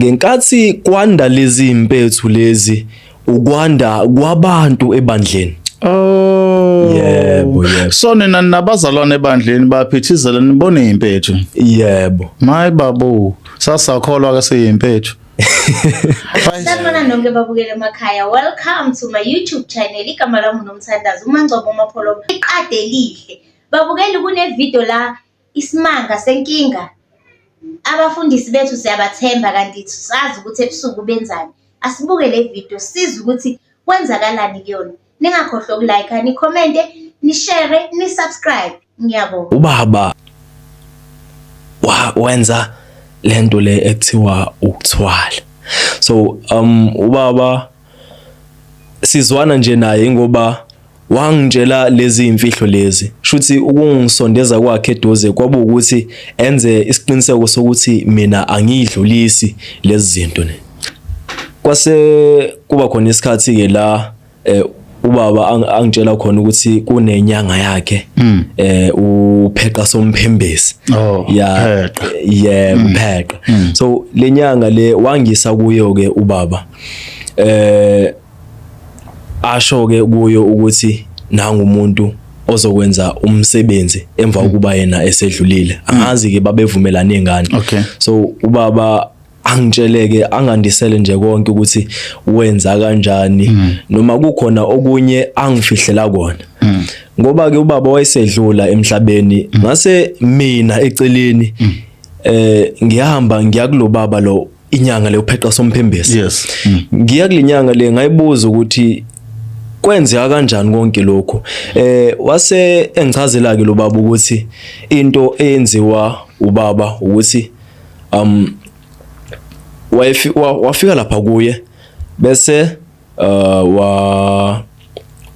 Ngenkathi kwanda lezi mpethu lezi, ukwanda kwabantu ebandleni. Oh. Yebo, yebo. So nina nabazalwane ebandleni baphithizela nibone impethu. Yebo. Mayi babu, sasakholwa ke siyimpethu. Sanibona nonke babukele emakhaya. Welcome to my YouTube channel. Igama lami uNomthandazo uMangcobo Mapholoba. Iqade lihle. Babukeli kune video la isimanga senkinga. Abafundisi bethu siyabathemba kanti sazi ukuthi ebusuku benzani. Asibuke le video sizwe ukuthi kwenzakalani kuyona. Ningakhohlwa ukulike, nikhomente, nishare, nisubscribe. Ngiyabonga. Ubaba wa wenza lento le ekuthiwa ukuthwala. So ubaba sizwana nje naye ngoba wangitshela lezi imfihlo lezi, shuthi ukungisondeza kwakhe eduze kwaba ukuthi enze isiqiniseko sokuthi mina angiyidlulisi lezi zinto ne. Kwase kuba khona isikhathi ke la ubaba angitshela khona ukuthi kunenyanga yakhe uPheqa Somphembesi. Oh, ya. Pheqa. Yebo, Pheqa. So lenyanga le wangisa kuyo ke ubaba, asho ke kuyo ukuthi nangu umuntu ozokwenza umsebenzi emva kokuba yena esedlulile. Angazi ke babevumelane ngani. So ubaba angitsheleke, angandisele nje konke ukuthi wenza kanjani, noma kukhona okunye angifihlela kona, ngoba ke ubaba wayesedlula emhlabeni. Ngase mina eceleni ngihamba ngiya kulobaba lo, inyanga le uPheqa Somphembesi. Ngiya kulenyanga le, ngayibuza ukuthi kwenzeka kanjani konke lokho. Wase engichazela ke lo baba ukuthi into eyenziwa ubaba ukuthi wafika lapha kuye, bese wa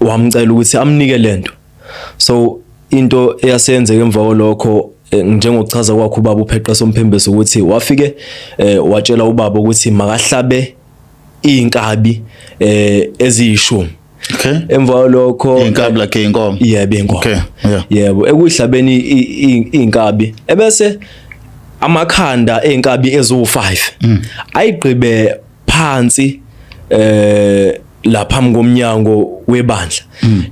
wamcela ukuthi amnike lento. So into eyasenzeka emva kwalokho, njengokuchaza kwakho ubaba uPheqa Somphembesi, ukuthi wafike watshela ubaba ukuthi makahlabe inkabi eziyishumi. Emva kwalokho Inkabi, like inkomo? Yebo, inkomo. Yebo, ekuhlabeni inkabi, ebese amakhanda einkabi eziwu5 ayigqibe phansi lapha komnyango webandla,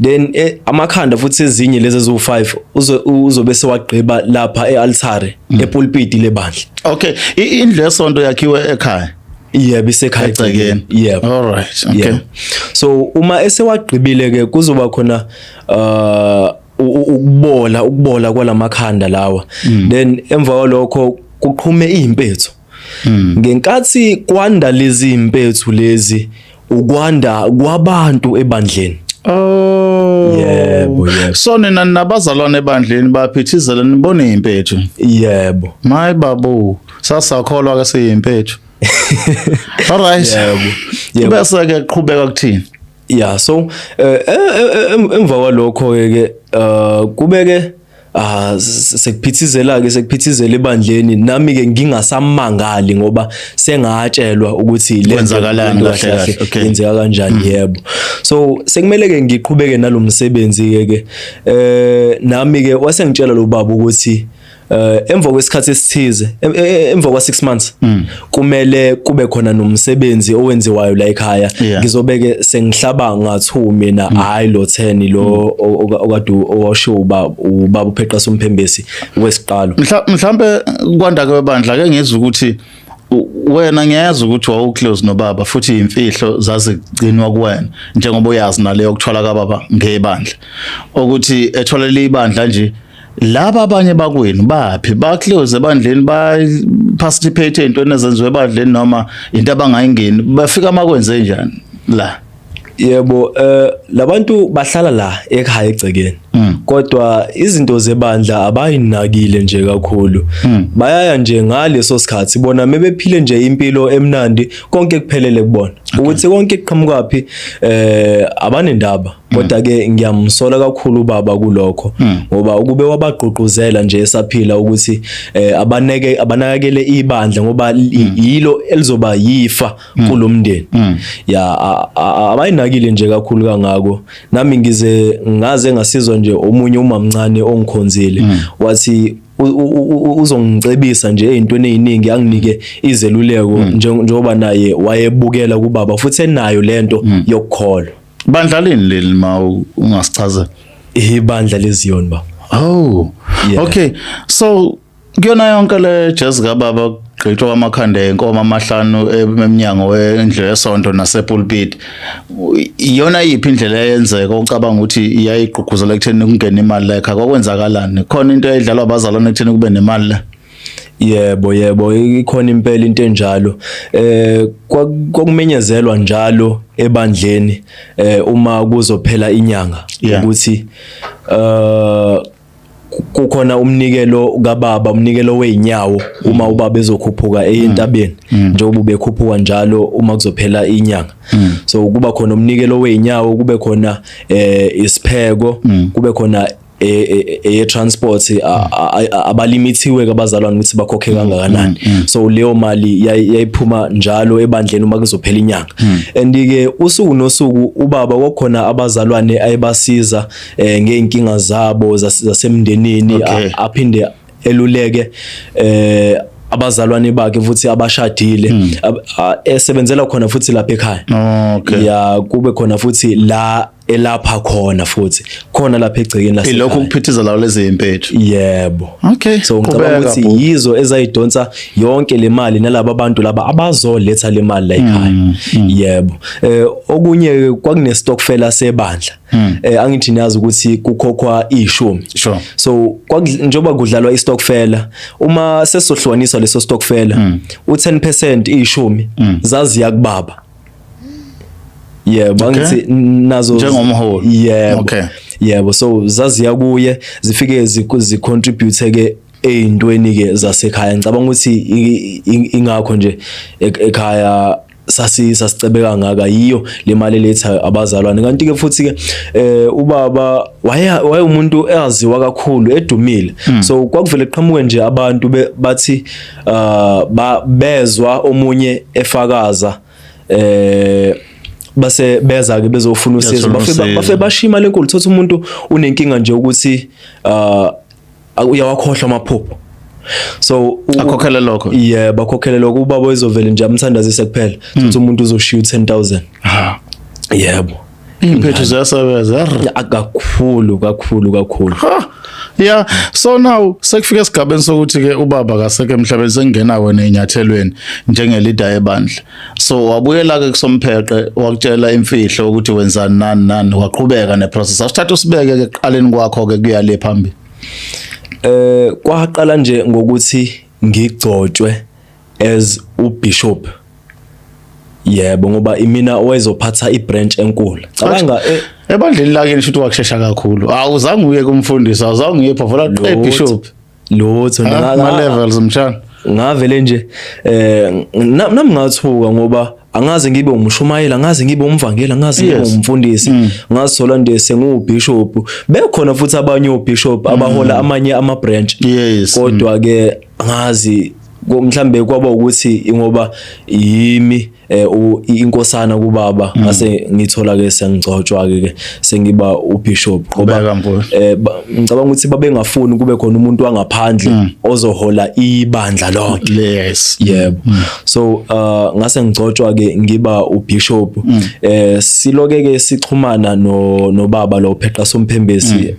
then amakhanda futhi ezinye lezi eziwu5 uzobe sewagqiba lapha ealtare, epulpit lebandla. Okay, indlu yesonto yakhiwe ekhaya? Yebo, isekhaya. Egcekeni. Yebo. All right. Okay. Yeah. So uma esewagqibile ke, kuzoba khona ukubola kwalamakhanda lawa, then emva kwalokho kuqhume izimpethu. Ngenkathi kwanda lezi impethu lezi, ukwanda kwabantu ebandleni. Oh. Yebo. So nina nabazalwane ebandleni baphithizela nibone impethu. Yebo. Mayi babu, sasakholwa ke siyimpethu. All right. Yebo. Bese ke qhubeka kuthini? Yeah, so emva kwalokho ke kubeke sekuphithizela ke, sekuphithizela ebandleni, nami ke ngingasamangali ngoba sengatshelwa ukuthi le Kwenzakalani nto kahle kahle, okay. yenzeka kanjani. Yebo, so sekumele ke ngiqhubeke nalomsebenzi ke nami ke wasengitshela lo baba ukuthi emva kwesikhathi esithize, emva kwa 6 months, kumele kube khona nomsebenzi owenziwayo la ekhaya. Ngizobeke sengihlaba nga2 mina, hayi lo 10 lo okade owasho ubaba uPheqa Somphembesi wesiqalo. Mhlambe kwanda kwebandla ke ngizwe ukuthi wena, ngiyezwa ukuthi wawu-close nobaba futhi imfihlo zazigcinwa kuwena, njengoba uyazi naleyo kuthwala kababa ngebandla, ukuthi etholela ibandla nje. Laba abanye bakwenu baphi? Ba close ebandleni, ba participate ey'ntweni ezenziwe ebandleni, noma into abangayingeni bafika makwenze njani la? Yebo, labantu bahlala la ekhaya egcekeni, kodwa izinto zebandla abayinakile nje kakhulu. Bayaya nje ngaleso sikhathi bona mebephile nje impilo emnandi, konke kuphelele kubona. Ukuthi konke kuqhamukaphi abanendaba. Kodwa ke ngiyamsola kakhulu ubaba kulokho, ngoba ukube wabagqugquzela nje esaphila ukuthi abaneke, abanakekele ibandla, ngoba yilo elizoba yifa kulomndeni. Ya, abayinakile nje kakhulu kangako. Nami ngize ngaze ngasizwa nje. nje omunye umamncane ongikhonzile wathi uzongicebisa nje ezintweni eziningi, anginike izeluleko njengoba naye wayebukela kubaba futhi enayo lento yokukholwa. Bandla lini leli, ma ungasichazela? Ibandla leZion, ba. Oh. Yeah. Okay. So kuyona yonke le jazz kababa, gqitshwa kwamakhanda enkomo amahlanu emnyango wendlu yesonto nasepulpit. Iyona yiphi indlela eyenzeka ucabanga ukuthi iyayigqugquzela ekutheni kungene imali la ekhaya? Kwakwenzakalani? Khona into eyidlalwa abazalwane ekutheni kube nemali la? Yebo, ikhona impela into enjalo. Kwakumenyezelwa njalo ebandleni uma kuzophela inyanga ukuthi kukhona umnikelo kababa, umnikelo weinyawo, uma ubaba ezokhuphuka eyentabeni, njengoba ubekhuphuka njalo uma kuzophela inyanga. So kuba khona umnikelo weinyawo, kube khona isipheko, kube khona eye transport, abalimithiwe abazalwane ukuthi bakhokhe kangakanani. So leyo mali yayiphuma njalo ebandleni uma kuzophela inyanga. And ke usuku nosuku ubaba kwakhona abazalwane ayebasiza ngeinkinga zabo zasemndenini, aphinde eluleke abazalwane bakhe futhi abashadile, esebenzela khona futhi lapha ekhaya. Ya, kube khona futhi la elapha khona futhi khona lapha egcekeni lasekhaya. Ilokhu kuphithiza lawo lezi impethu. Yebo. So ngicabanga Qhubeka, ukuthi bhuti. yizo ezayidonsa yonke le mali nalaba bantu laba abazoletha le mali la ekhaya. Yebo. Okunye kwakune stokfela sebandla. Angithi niyazi ukuthi kukhokhwa ishumi. So njengoba kudlalwa istokfela, uma sesohlukaniswa leso stokfela, u10% ishumi zaziya kubaba. Yebo, angithi nazo Njengomholi. Yebo. Yebo, so zaziya kuye, zifike zicontribute ke eyintweni ke zasekhaya. Ngicabanga ukuthi ingakho nje ekhaya sasicebe kangaka, yiyo le mali eletha abazalwane. Kanti ke futhi ke ubaba waye umuntu eyaziwa kakhulu, edumile, so kwakuvele qhamuke nje abantu bathi bezwa omunye efakaza, base beza ke bezofuna usizo. Bezofuna usizo. Bafe bashiya imali enkulu. Thothi umuntu unenkinga nje ukuthi uyawakhohlwa amaphupho, so Akhokhele lokho. Yeah, bakhokhele lokho. Ubaba ezovele nje amthandazise kuphela, thothi umuntu uzoshiya u10000. Ha. Yebo. Impethu ziyasebenza. Ya, kakhulu kakhulu kakhulu. Ha. Yeah, so now sekufika esigabeni sokuthi ke ubaba kasekho emhlabeni, sengena wena enyathelweni njengeleader ebandla. So wabuyela ke kusompheqe, wakutshela imfihlo ukuthi wenzani nani nani, waqhubeka neprocess. Asithatha usibeke ke eqaleni kwakho ke kuya le phambili. Kwaqala nje ngokuthi ngigcotshwe as ubishop. Yebo, ngoba imina owayezophatha ibranch enkulu. Cabanga Ebandleni lakini shuthi wakushesha kakhulu. Awuzange uye kumfundisi, awuzange uye phavula bishop. Lutho. Ama levels, mshana. Ngavele nje nami ngathuka ngoba angaze ngibe umshumayeli, angaze ngibe umvangeli, angaze ngibe umfundisi, ngazithola nje sengiwubishop. Bekhona futhi abanye obishop abahola amanye ama branch, kodwa ke angazi mhlambe kwaba ukuthi ngoba yimi inkosana kubaba, ngase ngithola ke sengigcotshwa ke sengiba ubishop ngoba ngoba mfowethu. Ngicabanga ukuthi babengafuni kube khona umuntu wangaphandle ozohola ibandla lonke. Yebo, so ngase ngigcotshwa ke ngiba ubishop. Siloke ke sixhumana no nobaba lo Pheqa Somphembesi,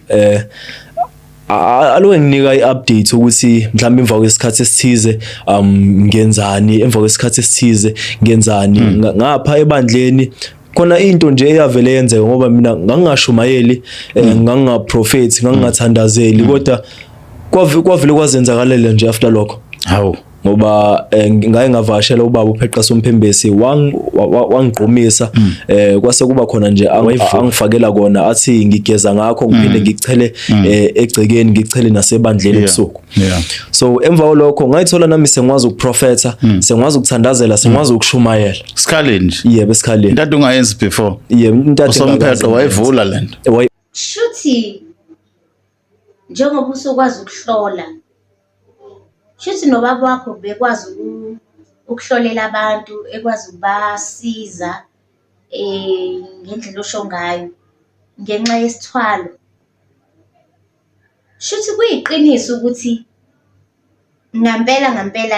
aloke nginika iupdate ukuthi mhlawumbe emva kwesikhathi esithize ngenzani, emva kwesikhathi esithize ngenzani. Ngapha ebandleni khona into nje eyavele yenzeka, ngoba mina ngangingashumayeli, ngangingaprofethi, ngangingathandazeli, kodwa kwavele kwazenzakalela nje after lokho. Hawu. Ngoba ngaye ngavakashela ubaba uPheqa Somphembesi, wangigqumisa, kwase kuba khona nje angifakela kona, athi ngigeza ngakho, ngiphinde ngichele egcekeni, ngichele nasebandleni ebusuku. So emva kwalokho ngayithola nami sengikwazi ukuprofetha, sengikwazi ukuthandazela, sengikwazi ukushumayela. Sikhaleni nje. Yebo, esikhaleni. Into ade ungayenzi before. Yebo, into ade Usompheqe ngingakaze wayivula lento. Shuthi njengoba usukwazi ukuhlola, shuthi nobaba wakho bekwazi ukuhlolela abantu, ekwazi ukubasiza ngendlela osho ngayo ngenxa yesithwalo. Shuthi kuyiqiniso ukuthi ngampela ngampela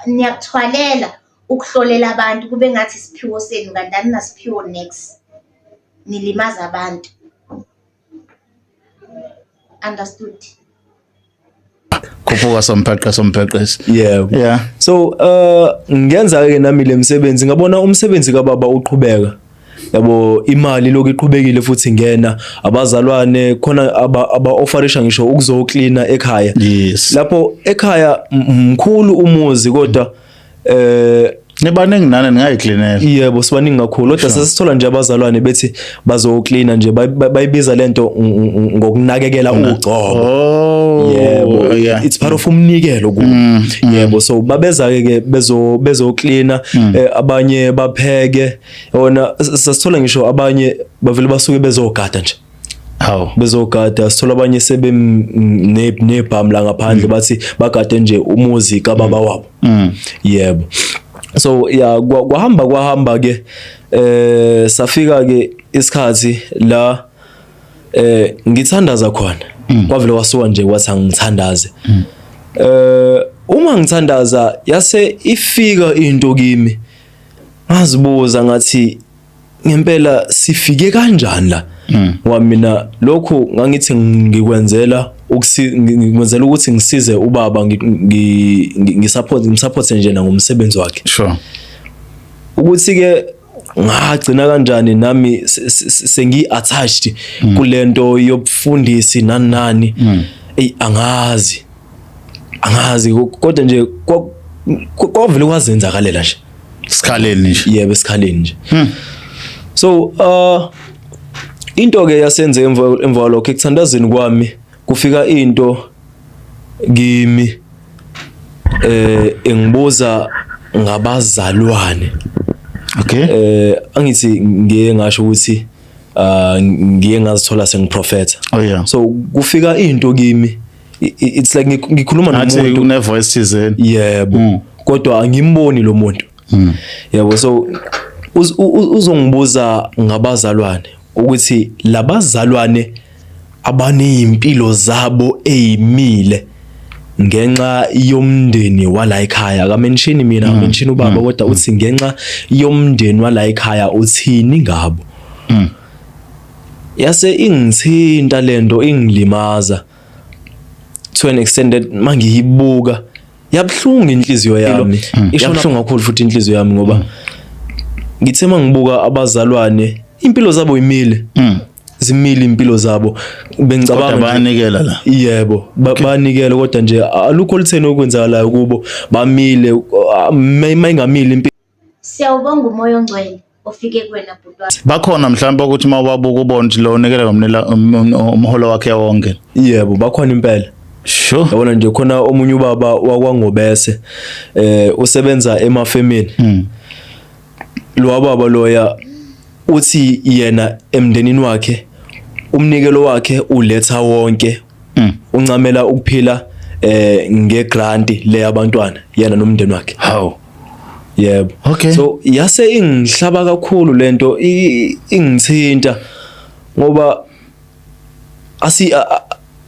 niyakuthwalela ukuhlolela abantu kube ngathi isiphiwo senu kanti aninasiphiwo nex. Nilimaza abantu. Understood. Khuphuka sompheqe sompheqesi. Yebo. Yeah. So ngenza ke nami lemsebenzi ngabona umsebenzi kababa uqhubeka. Yabo imali lokhu iqhubekile futhi ingena abazalwane khona aba offerisha ngisho ukuzoklina ekhaya. Yes. Lapho ekhaya mkhulu umuzi kodwa Nibaningi nani ningayiklinela. Yebo sibaningi kakhulu kodwa sesithola nje abazalwane bethi bazoklina nje bayibiza lento ngokunakekela ugcobo. Oh. Yebo yeah. It's part of umnikelo ku. Yebo so babeza ke bezoklina abanye bapheke yona sasithola ngisho abanye bavele basuke bezogada nje. Hawu. Bezogada sithola abanye sebe nebhamu la ngaphandle bathi bagade nje umuzi kababa wabo. Yebo. So ya kwahamba kwahamba ke safika ke isikhathi la ngithandaza khona. Kwavele kwasuka nje kwathi angithandaze. Uma ngithandaza yase ifika into kimi. Ngazibuza ngathi ngempela sifike kanjani la? Ngoba mina lokhu ngangithi ngikwenzela ngikwenzela ukuthi ngisize ubaba ngisupport ngimsupport nje ngomsebenzi wakhe. Sure. Ukuthi ke ngagcina kanjani nami sengi attached kulento yobufundisi nani nani. Ey angazi. Angazi kodwa nje kwavele kwazenzakalela nje. Sikhaleni nje. Yebo esikhaleni nje. So into ke yasenze emva kwalokho ekuthandazeni kwami kufika into kimi engibuza ngabazalwane. Okay. Angithi ngiye ngasho ukuthi ngiye ngazithola sengiprofetha. Oh yeah. So kufika into kimi it's like ngikhuluma nomuntu une voice thizeni. Yebo. Kodwa angimboni lo muntu. Yebo so uzongibuza ngabazalwane ukuthi labazalwane abanezimpilo zabo ezimile ngenxa yomndeni wala ekhaya, akamention mina, akamention ubaba, kodwa uthi ngenxa yomndeni wala ekhaya uthini ngabo. Yase ingithinta lento ingilimaza to an extent that mangiyibuka yabhlungu inhliziyo yami, isho kakhulu futhi inhliziyo yami ngoba ngithe mangibuka abazalwane impilo zabo imile, zimile impilo zabo, bengicabanga bayanikela la. Yebo banikela kodwa nje alukho olutheni okwenzakalayo kubo, bamile mayingamile impilo. Siyawubonga umoya ongcwele ofike kuwena bhuti wami. Bakhona mhlawumbe ukuthi uma ubabuka ubone ukuthi lo unikela umholo wakhe wonke. Yebo bakhona impela. Sure. Yabona nje khona omunye ubaba wakwaNgobese usebenza emafemini. Lo baba loya uthi yena emndenini wakhe umnikelo wakhe uletha wonke, uncamela ukuphila ngegrant le yabantwana yena nomndeni wakhe. How? Yebo. Okay. So yase ingihlaba kakhulu lento, ingithinta ngoba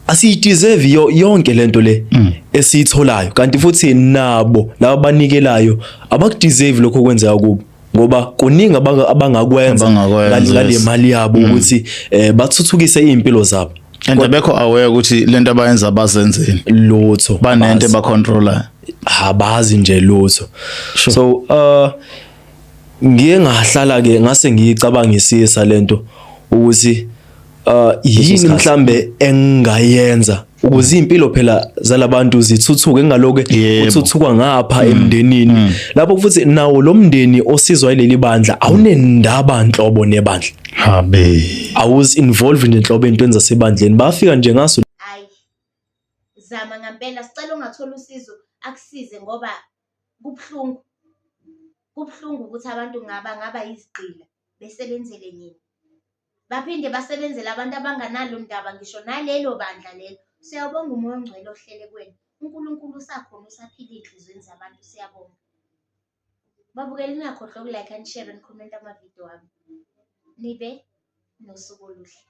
asiyideserve yonke lento le esiyitholayo, kanti futhi nabo laba banikelayo abakudeserve lokho okwenzeka kubo ngoba kuningi abangakwenza Abangakwenza, ngale yes. mali yabo ukuthi bathuthukise izimpilo zabo. And abekho aware ukuthi lento abayenza bazenzeni. Lutho. Banento abacontroller. Abazi nje lutho. So ngiye ngahlala ke ngase ngiyicabangisisa lento ukuthi yini mhlambe engingayenza ukuze impilo phela zalabantu zithuthuke, ngaloke uthuthuka ngapha emndenini. Lapho futhi nawo lo mndeni osizwa ileli bandla awunendaba nhlobo nebandla. Habe. Awuzi involve nje nhlobo entweni zasebandleni, bafika nje ngaso. Hayi. Zama ngempela, sicela ungathola usizo akusize ngoba kubuhlungu. Kubuhlungu ukuthi abantu ngaba yizigqila besebenzele nina. Baphinde basebenzele abantu abanganalo ndaba ngisho nalelo bandla lelo. Siyawubonga umoya ongcwele ohlele kuwena. uNkulunkulu usakhona usaphila ey'nhliziyweni zabantu, siyabonga. Babukeli ningakhohlwa ukulike, nishare, nikhomenta amavidiyo wami. Nibe nosuku oluhle.